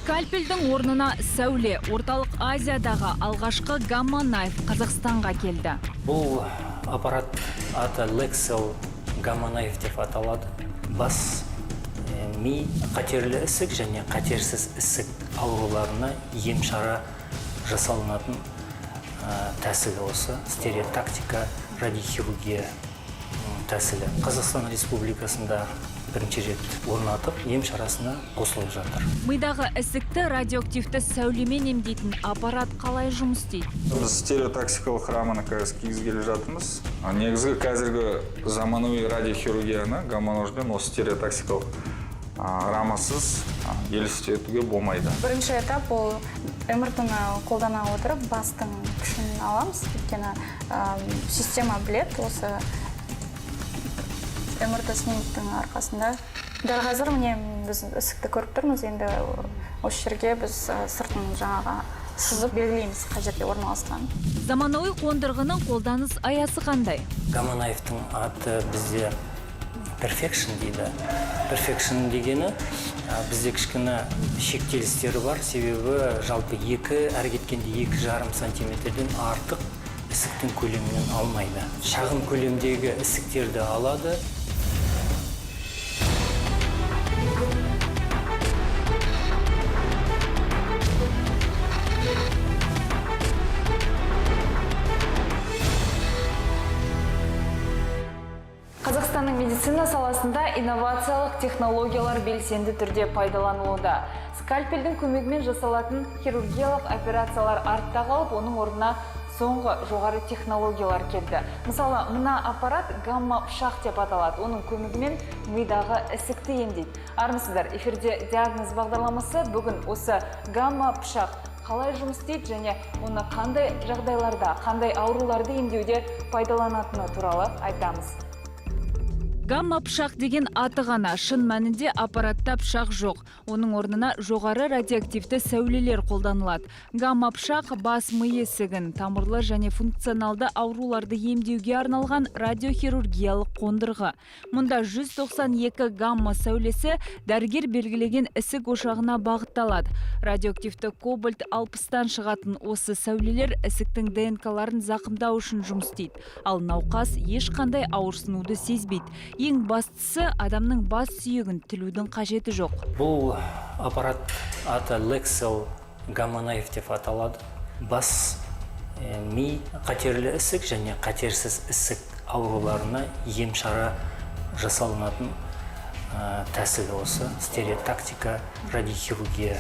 Скальпельдің орнына сәуле. Орталық Азиядағы алғашқы гамма-найф Қазақстанға келді. Бұл аппарат аты Leksell Gamma Knife деп аталады. Бас, ми қатерлі ісік және қатерсіз ісік ауруларына ем шара жасалынатын тәсіл осы стереотактика радиохирургия тәсілі. Қазақстан Республикасында бірінші рет орнатып, ем шарасына қосылып жатыр. Мидағы ісікті радиоактивті сәулемен емдейтін аппарат қалай жұмыс істейді? Біз стереотаксикалық раманы қазір кигізгелі жатырмыз. Негізгі қазіргі заманауи радиохирургияны гамма-ножбен осы стереотаксикалық рамасыз елестетуге болмайды. Бірінші этап ол МРТ-ны қолдана отырып бастың күшін аламыз, өйткені система білет осы МРТ снимоктың арқасында. Дәл қазір міне біз ісікті көріп тұрмыз, енді осы жерге біз сыртын жаңағы сызып белгілейміз қай жерде орналасқанын. Заманауи қондырғының қолданыс аясы қандай? Гамма-найфтың аты бізде Perfection дейді. Perfection дегені бізде кішкене шектелістері бар, себебі жалпы әрі кеткенде 2,5 сантиметрден артық ісіктің көлемінен алмайды. Шағын көлемдегі ісіктерді алады. Қазақстанның медицина саласында инновациялық технологиялар белсенді түрде пайдаланылуда. Скальпельдің көмегімен жасалатын хирургиялық операциялар артта қалып, оның орнына соңғы жоғары технологиялар келді. Мысалы, мына аппарат гамма пышақ деп аталады. Оның көмегімен мидағы ісікті емдейді. Армысыздар, эфирде диагноз бағдарламасы. Бүгін осы гамма пышақ қалай жұмыс істейді және оны қандай жағдайларда, қандай ауруларды емдеуде пайдаланатыны туралы айтамыз. Гамма пышақ деген аты ғана, шын мәнінде аппаратта пышақ жоқ. Оның орнына жоғары радиоактивті сәулелер қолданылады. Гамма пышақ бас ми ісігін, тамырлы және функционалды ауруларды емдеуге арналған радиохирургиялық қондырғы. Мұнда 192 гамма сәулесі дәрігер белгілеген ісік ошағына бағытталады. Радиоактивті кобальт 60-тан шығатын осы сәулелер ісіктің ДНК-ларын зақымдау үшін жұмыс істейді. Ал науқас ешқандай ауырсынуды сезбейді. Ең бастысы, адамның бас сүйегін тілудің қажеті жоқ. Бұл аппарат аты Leksell Gamma Knife деп аталады. Бас, ми қатерлі ісік және қатерсіз ісік ауруларына ем шара жасалынатын тәсіл осы стереотактика радиохирургия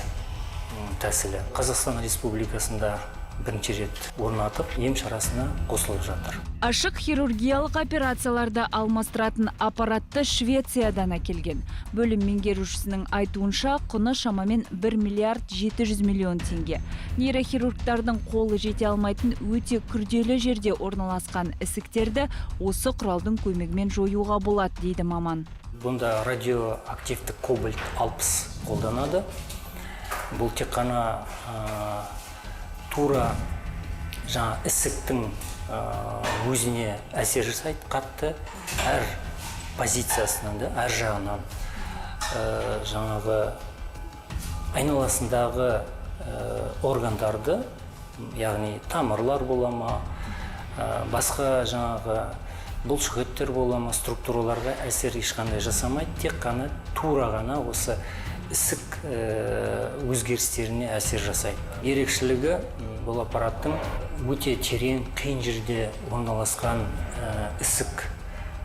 тәсілі. Қазақстан Республикасында бірінші рет орнатып, ем шарасына қосылып жатыр. Ашық хирургиялық операцияларды алмастыратын аппаратты Швециядан әкелген. Бөлім меңгерушісінің айтуынша, құны шамамен 1 миллиард 700 миллион теңге. Нейрохирургтардың қолы жете алмайтын өте күрделі жерде орналасқан ісіктерді осы құралдың көмегімен жоюға болады, дейді маман. Бұнда радиоактивті кобальт 60 қолданады. Бұл тек қана тура жаңа ісіктің өзіне әсер жасайды қатты, әр позициясынан да, әр жағынан, жаңағы айналасындағы органдарды, яғни тамырлар бола ма, басқа жаңағы бұлшықеттер бола ма, структураларға әсер ешқандай жасамайды, тек қана тура ғана осы ісік өзгерістеріне әсер жасайды. Ерекшелігі, бұл аппараттың өте терең, қиын жерде орналасқан ісік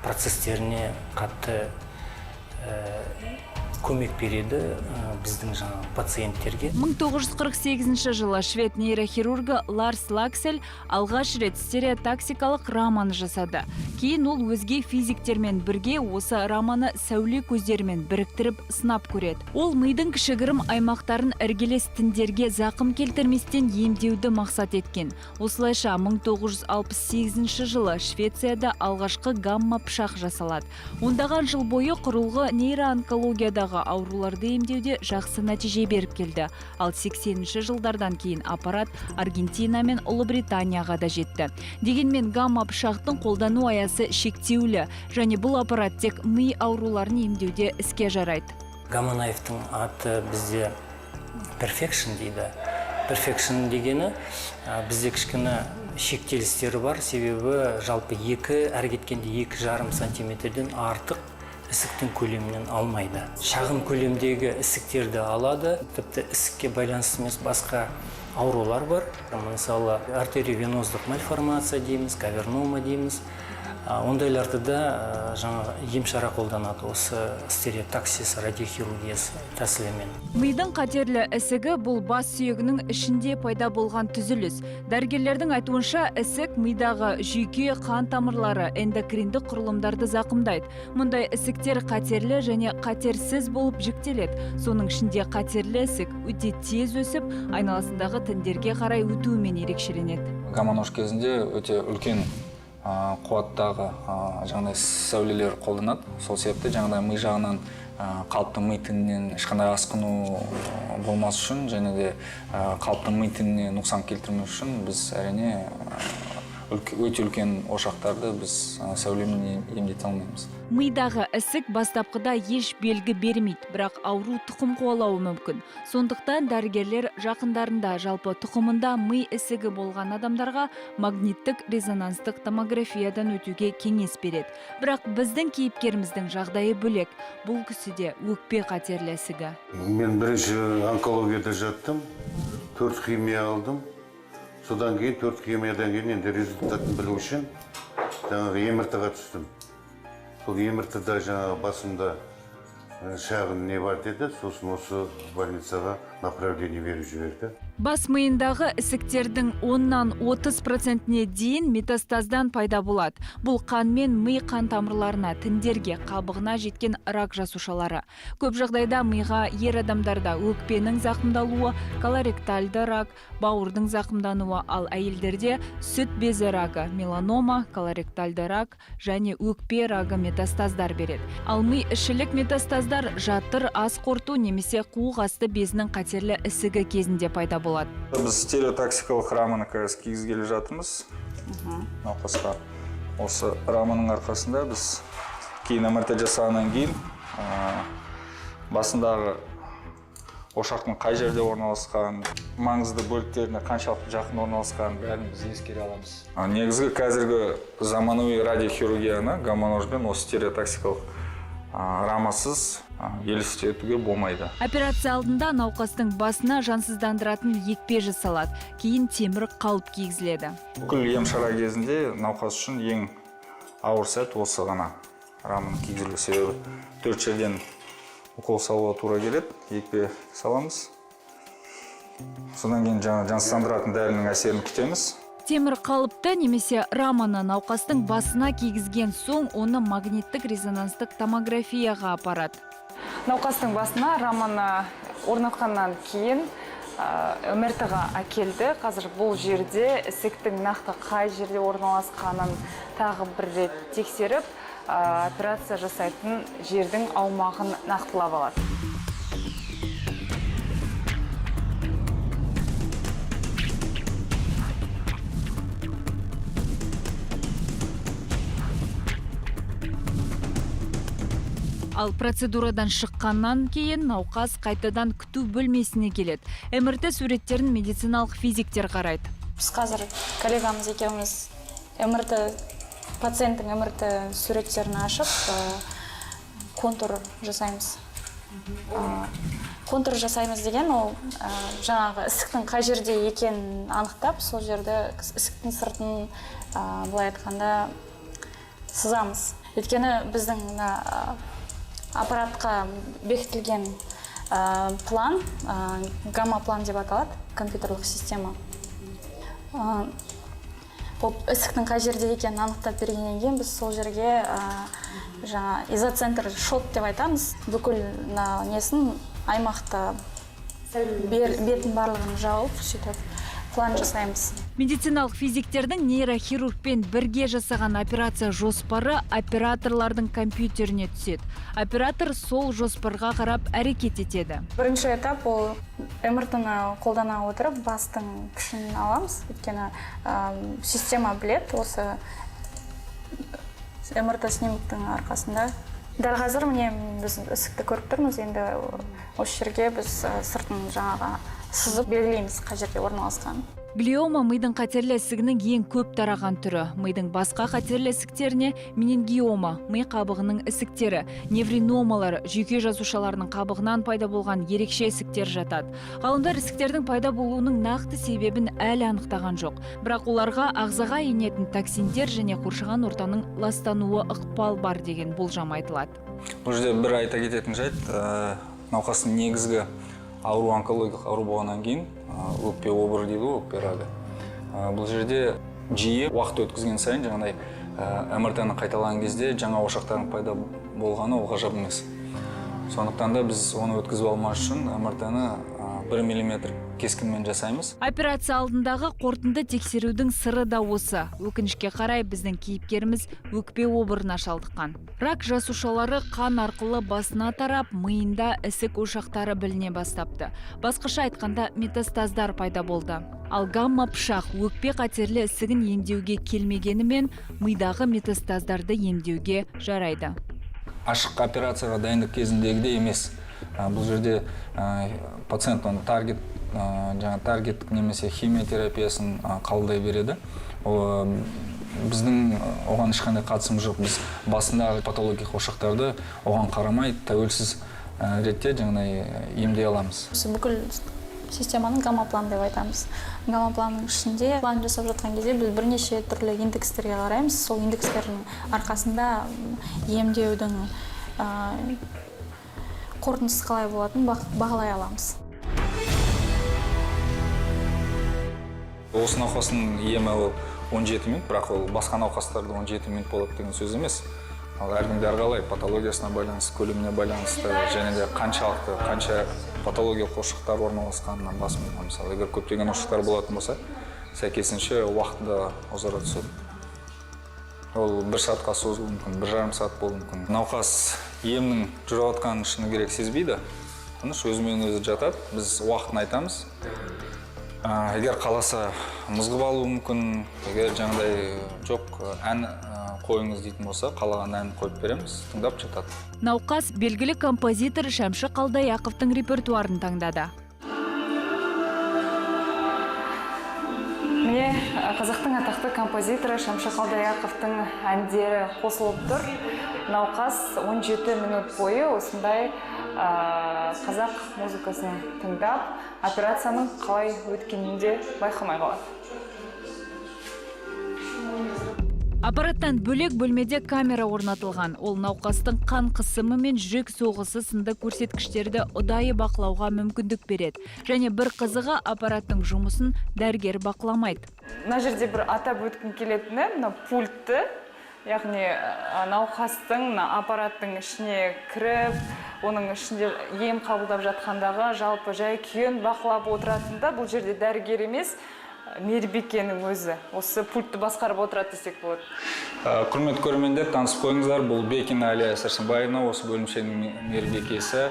процестеріне қатты көмек береді, біздің жаңа пациенттерге. 1948 жылы швед нейрохирургы Ларс Лаксель алғаш рет стереотаксикалық раманы жасады. Кейін ол өзге физиктермен бірге осы раманы сәуле көздерімен біріктіріп сынап көреді. Ол мидың кішігірім аймақтарын іргелес тіндерге зақым келтірместен емдеуді мақсат еткен. Осылайша 1968 жылы Швецияда алғашқы гамма пышақ жасалады. Ондаған жыл бойы құрылғы нейроонкологиядағы ауруларды емдеуде жақсы нәтиже беріп келді. Ал 80-ші жылдардан кейін аппарат Аргентина мен Ұлыбританияға да жетті. Дегенмен гамма пышақтың қолдану аясы шектеулі және бұл аппарат тек ми ауруларын емдеуде іске жарайды. Гамма-найфтың аты бізде Perfection дейді. Perfection дегені бізде кішкене шектелістері бар, себебі жалпы екі, әрі кеткенде 2,5 сантиметрден артық ісіктің көлемінен алмайды. Шағын көлемдегі ісіктерді алады, тіпті ісікке байланысты емес басқа аурулар бар. Мысалы, артериовеноздық мальформация дейміз, кавернома дейміз. Ондайларды да жаңағы ем-шара қолданады осы стереотаксис радиохирургиясы тәсілімен. Мидың қатерлі ісігі бұл бас сүйегінің ішінде пайда болған түзіліс. Дәрігерлердің айтуынша, ісік мидағы жүйке, қан тамырлары, эндокриндік құрылымдарды зақымдайды. Мұндай ісіктер қатерлі және қатерсіз болып жіктеледі. Соның ішінде қатерлі ісік өте тез өсіп, айналасындағы тіндерге қарай өтуімен ерекшеленеді. Гамма-нож кезінде өте үлкен қуаттағы жаңағыдай сәулелер қолданады. Сол себепті жаңағыдай ми жағынан, қалыпты ми тінінен ешқандай асқыну болмас үшін және де қалыпты ми тініне нұқсан келтірмеу үшін біз әрине өте үлкен ошақтарды біз сәулемен емдете алмаймыз. Мидағы ісік бастапқыда еш белгі бермейді, бірақ ауру тұқым қуалауы мүмкін. Сондықтан дәрігерлер жақындарында, жалпы тұқымында ми ісігі болған адамдарға магниттік резонанстық томографиядан өтуге кеңес береді. Бірақ біздің кейіпкеріміздің жағдайы бөлек. Бұл кісіде өкпе қатерлі ісігі. Мен бірінші онкологияда жаттым, 4 химия алдым. Содан кейін 4 химиядан кейін енді результатын білу үшін жаңағы МРТ-ға түстім. Сол МРТ-да жаңағы басымда шағын не бар деді, сосын осы больницаға направление беріп жіберді. Бас миындағы ісіктердің 10-30%-не дейін метастаздан пайда болады. Бұл қанмен ми қан тамырларына, тіндерге, қабығына жеткен рак жасушалары. Көп жағдайда миға ер адамдарда өкпенің зақымдалуы, колоректальды рак, бауырдың зақымдануы, ал әйелдерде сүт безі рагы, меланома, колоректальды рак және өкпе рагы метастаздар береді. Ал ми ішілік метастаздар жатыр, ас қорыту немесе қуық асты безінің қатерлі ісігі кезінде пайда болады. Біз стереотаксикалық раманы қазір кигізгелі жатырмыз науқасқа. Осы раманың арқасында біз кейін МРТ жасағаннан кейін басындағы ошақтың қай жерде орналасқан, маңызды бөліктеріне қаншалықты жақын орналасқанын бәрін біз ескере аламыз. Негізгі қазіргі заманауи радиохирургияны гамма-ножбен осы стереотаксикалық рамасыз елестетуге болмайды. Операция алдында науқастың басына жансыздандыратын екпе жасалады, кейін темір қалып кигізіледі. Бүкіл ем-шара кезінде науқас үшін ең ауыр сәт осы ғана раманы кигізілу, себебі 4 жерден укол салуға тура келеді, екпе саламыз. Содан кейін жансыздандыратын дәрінің әсерін күтеміз. Темір қалыпты немесе раманы науқастың басына кигізген соң оны магниттік резонанстық томографияға апарады. Науқастың басына раманы орнатқаннан кейін МРТ-ға әкелді. Қазір бұл жерде ісіктің нақты қай жерде орналасқанын тағы бір рет тексеріп, операция жасайтын жердің аумағын нақтылап алады. Ал процедурадан шыққаннан кейін науқас қайтадан күту бөлмесіне келеді. МРТ суреттерін медициналық физиктер қарайды. Біз қазір коллегамыз екеуміз МРТ, пациенттің МРТ суреттерін ашып, контур жасаймыз. Контур жасаймыз деген ол жаңағы ісіктің қай жерде екенін анықтап, сол жерді ісіктің сыртын, былай айтқанда, сызамыз. Өйткені біздің мына аппаратқа бекітілген план, гамма-план деп аталады, компьютерлік система. Ол ісіктің қай жерде екенін анықтап бергеннен кейін біз сол жерге жаңа изоцентр шот деп айтамыз. Бүкіл мына несін аймақты бетін барлығын жауып, сөйтіп план жасаймыз. Медициналық физиктердің нейрохирургпен бірге жасаған операция жоспары операторлардың компьютеріне түседі. Оператор сол жоспарға қарап әрекет етеді. Бірінші этап ол МРТ-ны қолдана отырып бастың пішінін аламыз. Өйткені система біледі, осы МРТ снимоктың арқасында Дәл қазір міне біз ісікті көріп тұрмыз. Енді осы жерге біз сыртын жаңағы сызып белгілейміз, қай жерде орналасқанын. Глиома мидың қатерлі ісігінің ең көп тараған түрі. Мидың басқа қатерлі ісіктеріне менингиома, ми қабығының ісіктері, невриномалар, жүйке жасушаларының қабығынан пайда болған ерекше ісіктер жатады. Ғалымдар ісіктердің пайда болуының нақты себебін әлі анықтаған жоқ. Бірақ оларға ағзаға енетін токсиндер және қоршаған ортаның ластануы ықпал бар деген болжам айтылады. Бұл жерде бір айта кететін жайт, науқастың негізгі ауру онкологиялық ауру болғаннан кейін өкпе обыры дейді ғой, өкпе рагы. Бұл жерде жиі уақыт өткізген сайын жаңағыдай МРТ-ны қайталаған кезде жаңа ошақтардың пайда болғаны ол ғажап емес. Сондықтан да біз оны өткізіп алмас үшін МРТ-ны 1 миллиметр кескінмен жасаймыз. Операция алдындағы қорытынды тексерудің сыры да осы. Өкінішке қарай, біздің кейіпкеріміз өкпе обырына шалдыққан. Рак жасушалары қан арқылы басына тарап, миында ісік ошақтары біліне бастапты. Басқаша айтқанда, метастаздар пайда болды. Ал гамма пышақ өкпе қатерлі ісігін емдеуге келмегенімен, мидағы метастаздарды емдеуге жарайды. Ашық операцияға дайындық кезіндегідей емес. Бұл жерде пациент оны таргет, жаңа таргеттік немесе химиотерапиясын қабылдай береді. Ол, біздің оған ешқандай қатысымыз жоқ. Біз басындағы патологиялық ошақтарды оған қарамай тәуелсіз ретте жаңағыдай емдей аламыз. Осы бүкіл системаның гамма-план деп айтамыз. Гамма-планның ішінде план жасап жатқан кезде біз бірнеше түрлі индекстерге қараймыз. Сол индекстердің арқасында емдеудің қорытындысы қалай болатынын бағалай аламыз. Осы науқастың емі ол 17 минут, бірақ ол басқа науқастарда 17 минут болады деген сөз емес. Ал әркімде әрқалай, патологиясына байланысты, көлеміне байланысты, және де қаншалықты, қанша патологиялық ошақтар орналасқанынан басым. Мысалы, егер көптеген ошақтар болатын болса, сәйкесінше уақыты да ұзара түседі. Ол 1 сағатқа созылуы мүмкін, 1,5 сағат болуы мүмкін. Науқас емнің жүріп жатқанын шыны керек сезбейді. Тыныш өзімен өзі жатады, біз уақытын айтамыз. Егер қаласа мызғып алуы мүмкін, егер жаңағыдай жоқ ән қойыңыз дейтін болса, қалаған әнін қойып береміз, тыңдап жатады. Науқас белгілі композитор Шәмші Қалдаяқовтың репертуарын таңдады. Міне, қазақтың атақты композиторы Шәмші Қалдаяқовтың әндері қосылып тұр. Науқас 17 минут бойы осындай қазақ музыкасын тыңдап, операцияның қалай өткенін де байқамай қалады. Аппараттан бөлек бөлмеде камера орнатылған. Ол науқастың қан қысымы мен жүрек соғысы сынды көрсеткіштерді ұдайы бақылауға мүмкіндік береді. Және бір қызығы, аппараттың жұмысын дәрігер бақыламайды. Мына жерде бір атап өткім келетіні, мына пультті, яғни науқастың мына аппараттың ішіне кіріп, оның ішінде ем қабылдап жатқандағы жалпы жай күйін бақылап отыратында бұл жерде дәрігер емес, мейірбикенің өзі осы пультті басқарып отырады десек болады. Құрметті көрермендер, танысып қойыңыздар, бұл Бекина Әлия Сәрсенбаевна, осы бөлімшенің мейірбикесі.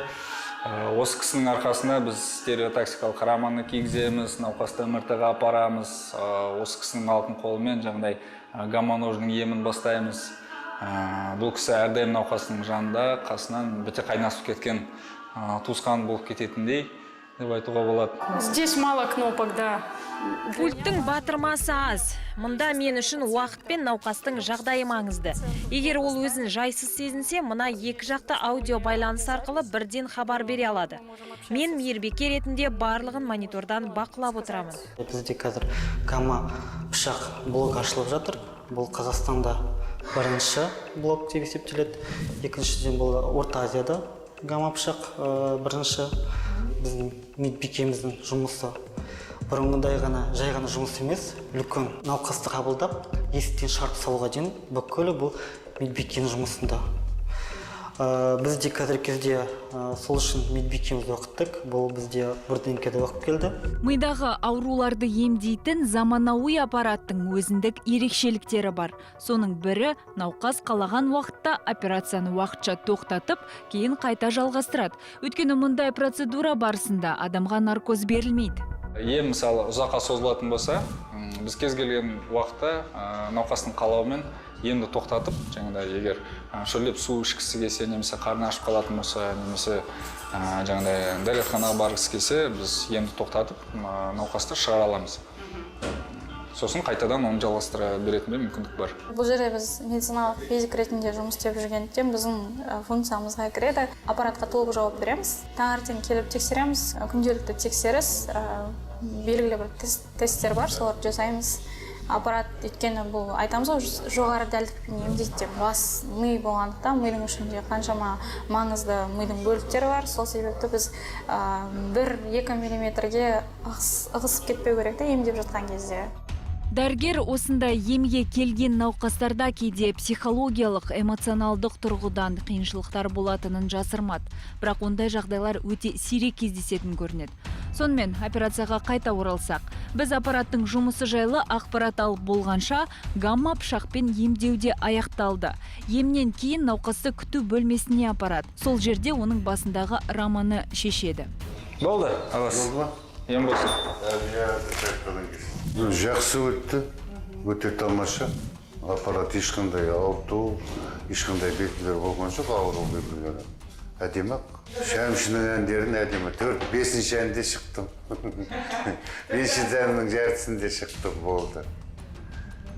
Осы кісінің арқасында біз стереотаксикалық раманы кигіземіз, науқасты МРТ-ға апарамыз. Осы кісінің алтын қолымен жаңағыдай гамма-нождың емін бастаймыз. Бұл кісі әрдайым науқастың жанында, қасынан біте қайнасып кеткен туысқан болып кететіндей деп айтуға болады. Здесь мало кнопок, да. Пульттің батырмасы аз. Мұнда мен үшін уақыт пен науқастың жағдайы маңызды. Егер ол өзін жайсыз сезінсе, мына екі жақты аудио байланыс арқылы бірден хабар бере алады. Мен мейірбике ретінде барлығын монитордан бақылап отырамын. Бізде қазір гамма пышақ блок ашылып жатыр. Бұл Қазақстанда бірінші блок деп есептеледі. Екіншіден бұл Орта Азияда гамма пышақ бірінші. Біздің медбикеміздің жұмысы бұрынғыдай ғана жай ғана жұмыс емес, үлкен науқасты қабылдап, есіктен шығарып салуға дейін бүкілі бұл медбикенің жұмысында. Бізде қазіргі кезде сол үшін медбикемізді оқыттық. Бұл бізде бірдеңкеде оқып келді. Мидағы ауруларды емдейтін заманауи аппараттың өзіндік ерекшеліктері бар. Соның бірі, науқас қалаған уақытта операцияны уақытша тоқтатып, кейін қайта жалғастырады. Өйткені мұндай процедура барысында адамға наркоз берілмейді. Ем мысалы ұзаққа созылатын болса, біз кез келген уақытта науқастың қалауымен Емді тоқтатып, жаңағыдай егер шөлдеп су ішкісі келсе, немесе қарны ашып қалатын болса, немесе жаңағыдай дәретханаға барғысы келсе, біз емді тоқтатып, науқасты шығара аламыз. Сосын қайтадан оны жалғастыра беретін мүмкіндік бар. Бұл жерде біз медициналық физик ретінде жұмыс істеп жүргендіктен біздің функциямызға кіреді. Аппаратқа толық жауап береміз. Таңертең келіп тексереміз, күнделікті тексеріс, белгілі бір тесттер бар, соларды жасаймыз. Аппарат, өйткені бұл айтамыз ғой, жоғары дәлдікпен емдейді деп, бас ми болғандықтан мидың ішінде қаншама маңызды мидың бөліктері бар. Сол себепті біз 1-2 миллиметрге ығысып кетпеу керек те емдеп жатқан кезде. Дәрігер осындай емге келген науқастарда кейде психологиялық, эмоционалдық тұрғыдан қиыншылықтар болатынын жасырмады. Бірақ ондай жағдайлар өте сирек кездесетін көрінеді. Сонымен операцияға қайта оралсақ, біз аппараттың жұмысы жайлы ақпарат алып болғанша гамма пышақпен емдеу де аяқталды. Емнен кейін науқасты күту бөлмесіне апарады. Сол жерде оның басындағы раманы шешеді. Болды, алас. Болды ма? Ем болсын. Жақсы өтті, өте тамаша. Аппарат ешқандай ауырту, ешқандай белгілер болған жоқ, ауру белгілері. Әдемі. Шәмшінің әндерін әдемі. 4-5 әнде шықтым. 5 әннің жартысында шықтым, болды.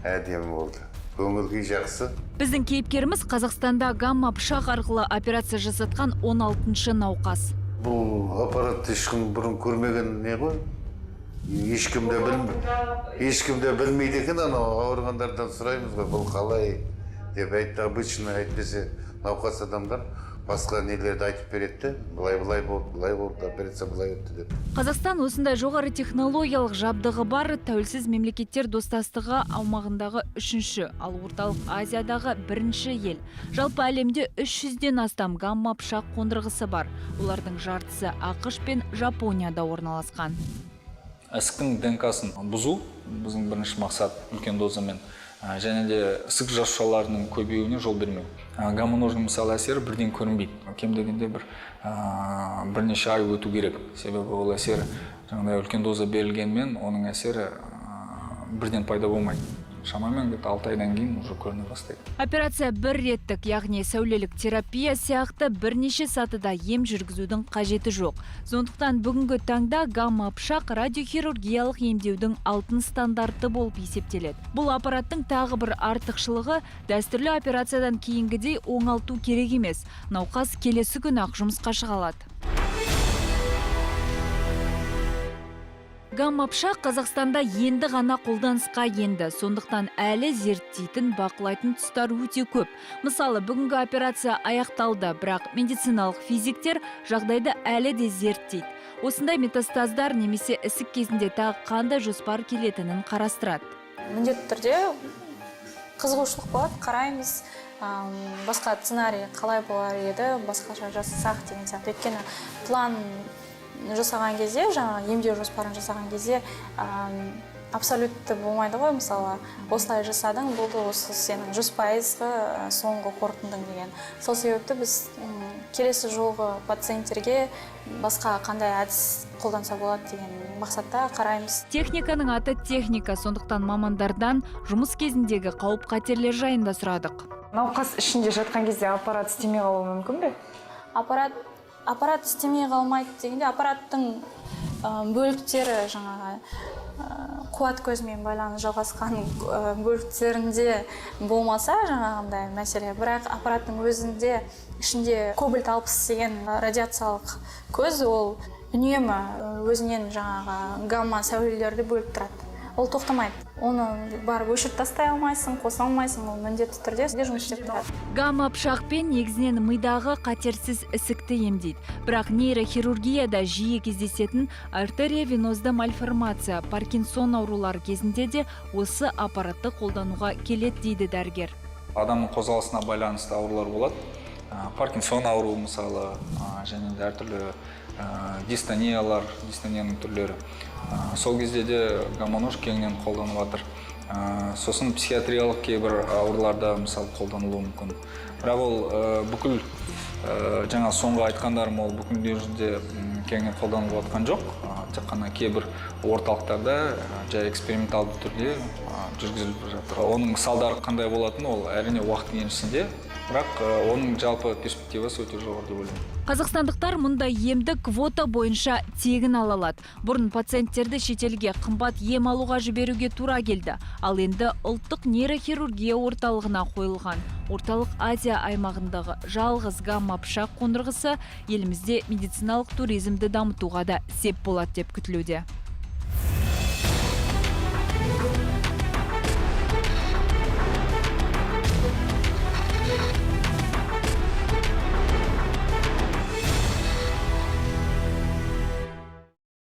Әдемі болды. Көңіл күй жақсы. Біздің кейіпкеріміз Қазақстанда гамма пышақ арқылы операция жасатқан 16-шы науқас. Бұл аппаратты ешкім бұрын көрмеген не ғой? Ешкім де білмейді екен, анау ауырғандардан сұраймыз ғой, бұл қалай деп айтты. Обычно әйтпесе науқас адамдар басқа нелерді айтып береді, былай-былай болды, былай болды, операция былай өтті деп. Қазақстан осындай жоғары технологиялық жабдығы бар тәуелсіз мемлекеттер достастығы аумағындағы 3-ші, ал Орталық Азиядағы 1-ші ел. Жалпы әлемде 300-ден астам гамма пышақ қондырғысы бар. Олардың жартысы ақш пен Жапонияда орналасқан. Ісіктің ДНК-сын бұзу біздің бірінші мақсат үлкен дозамен. Және де ісік жасушаларының көбеюіне жол бермеу. Гамма-ножның мысалы әсері бірден көрінбейді. Кем дегенде бірнеше ай өту керек. Себебі ол әсері жаңағыдай үлкен доза берілгенмен оның әсері бірден пайда болмайды. Шамамен где-то 6 айдан кейін уже көріне бастайды. Операция бір реттік, яғни сәулелік терапия сияқты бірнеше сатыда ем жүргізудің қажеті жоқ. Сондықтан бүгінгі таңда гамма пышақ радиохирургиялық емдеудің алтын стандарты болып есептеледі. Бұл аппараттың тағы бір артықшылығы дәстүрлі операциядан кейінгідей оңалту керек емес. Науқас келесі күні-ақ жұмысқа шыға алады. Гамма пышақ Қазақстанда енді ғана қолданысқа енді, сондықтан әлі зерттейтін, бақылайтын тұстар өте көп. Мысалы, бүгінгі операция аяқталды, бірақ медициналық физиктер жағдайды әлі де зерттейді. Осындай метастаздар немесе ісік кезінде тағы қандай жоспар келетінін қарастырады. Міндетті түрде қызығушылық болады, қараймыз, басқа сценарий қалай болар еді, басқаша жасасақ деген сияқты. Өйткені план жасаған кезде, жаңа емдеу жоспарын жасаған кезде абсолютті болмайды ғой. Мысалы, осылай жасадың, болды, осы сенің 100%-ғы соңғы қорытындың деген. Сол себепті біз келесі жолғы пациенттерге басқа қандай әдіс қолданса болады деген мақсатта қараймыз. Техниканың аты техника, сондықтан мамандардан жұмыс кезіндегі қауіп-қатерлер жайында сұрадық. Науқас ішінде жатқан кезде аппарат істемей қалуы мүмкін бе? Аппарат істемей қалмайды дегенде, аппараттың бөліктері жаңағы қуат көзімен байланыс жалғасқан бөліктерінде болмаса жаңағындай мәселе. Бірақ аппараттың өзінде ішінде кобальт 60 деген радиациялық көз, ол үнемі өзінен жаңағы гамма сәулелерді бөліп тұрады. Ол тоқтамайды. Оны барып өшіріп тастай алмайсың, қоса алмайсың, ол міндетті түрде жұмыс істеп тұрады. Гамма пышақпен негізінен мидағы қатерсіз ісікті емдейді. Бірақ нейрохирургияда жиі кездесетін артериовенозды мальформация, Паркинсон аурулары кезінде де осы аппаратты қолдануға келеді дейді дәрігер. Адамның қозғалысына байланысты аурулар болады. Паркинсон ауруы мысалы, және де әртүрлі дистониялар, дистонияның түрлері. Сол кезде де гамма-нож кеңінен қолданып жатыр. Сосын психиатриялық кейбір ауруларда мысалы қолданылуы мүмкін. Бірақ ол бүкіл жаңа соңғы айтқандарым ол бүкіл дүниежүзінде кеңінен қолданылып жатқан жоқ. Тек қана кейбір орталықтарда жай эксперименталды түрде жүргізіліп жатыр. Оның салдары қандай болатыны, ол, әрине, уақыт еншісінде, бірақ оның жалпы перспективасы өте жоғары деп ойлаймын. Қазақстандықтар мұндай емді квота бойынша тегін ала алады. Бұрын пациенттерді шетелге қымбат ем алуға жіберуге тура келді. Ал енді ұлттық нейрохирургия орталығына қойылған Орталық Азия аймағындағы жалғыз гамма пышақ қондырғысы елімізде медициналық туризмді дамытуға да сеп болады деп күтілуде.